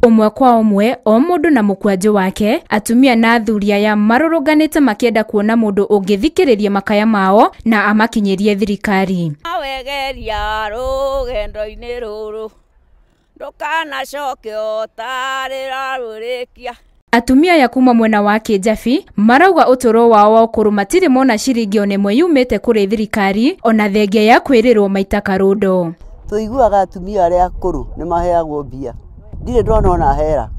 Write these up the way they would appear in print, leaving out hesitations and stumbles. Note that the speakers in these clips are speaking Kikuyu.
Ũmwe kwa ũmwe o mũndũ na mũkwanjũ wake, atumia na athuri aya marũrũnganĩte makĩenda kuona mũndũ ũngĩthikĩrĩria makaya mao na amakinyĩrie thirikari. Wegeria rũgendo-inĩ rũrũ ndũkanacoke ũtarĩ rũrĩkia. Atumia aya kuma mwena wa Kĩnjabi marauga ũtũro wao wa ũkũrũ matirĩ mona ciringi ona ĩmwe yumĩte kũrĩ thirikari ona thengia ya kwĩrĩrwo maita karũndo. Tũiguaga atumia arĩa akũrũ nĩ maheagwo mbia, ndirĩ ndona ona hera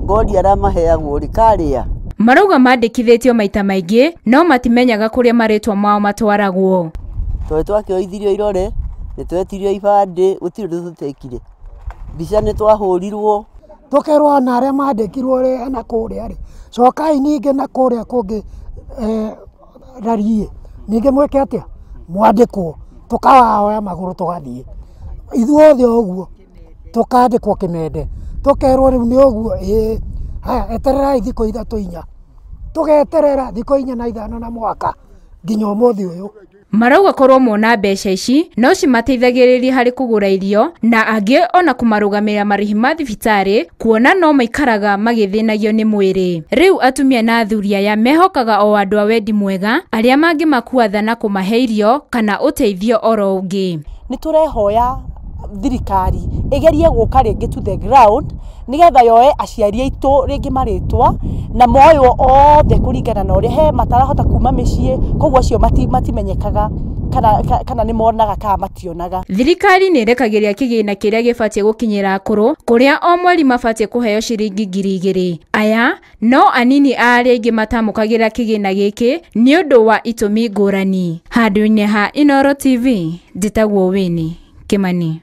ngodi arĩa maheagwo rĩ karĩa. Marauga mandĩkithĩtio maita maingĩ no matimenyaga kũrĩa marĩtwa mao matwaragwo. Tondũ twakĩoithirio irore nĩ twetirio ibandĩ gũtirĩ ũndũ tũtekire, mbica nĩ twahũrirwo tukerwo na arĩa mandĩkirwo rĩ na kũrĩa rĩ cokai ningĩ na kũrĩa kũngĩ rariĩ ningĩ mwĩke atĩa mwandĩkwo tukawaoya magũrũ tũgathiĩ ithuothe ũguo tukandĩkwo kĩmende tukerwo rĩu nĩ ũguo ĩĩ haya etererai thikũ 3 4 tugeterera thikũ 4 na 5 na mwaka nginya ũmũthĩ ũyũ. Marauga korwo mona mbeca ici no cimateithagĩrĩrie harĩ kũgũra irio na angĩ ona kũmarũgamĩrĩra marĩhi ma thibitarĩ kuona no maikaraga magĩthĩnagio nĩ mwĩrĩ. Rĩu atumia na athuri aya mehokaga o andũ a wendi mwega arĩa mangĩmakuatha na kũmahe irio kana ũteithio oro ũngĩ. Nĩ tũrehoya thirikari ĩgerie gũka rĩngĩ to the ground nĩgetha yoe aciari aitũ rĩngĩ marĩtwa na moywo othe kũringana na ũrĩa he matarahota kuma mĩciĩ, koguo acio matimenyekaga kana nĩ monaga kana mationaga. Thirikari nĩ ĩrekagĩria kĩgĩna kĩrĩa gĩbatiĩ gũkinyĩra akũrũ kũrĩa o mweri mabatiĩ kũheo ciringi 2,000. Aya no anini a arĩa aingĩ matamũkagĩra kĩgĩna gĩkĩ nĩ ũndũ wa itũmi ngũrani. Handũ-inĩ ha Inooro TV, njĩtagwo Winnie Kimani.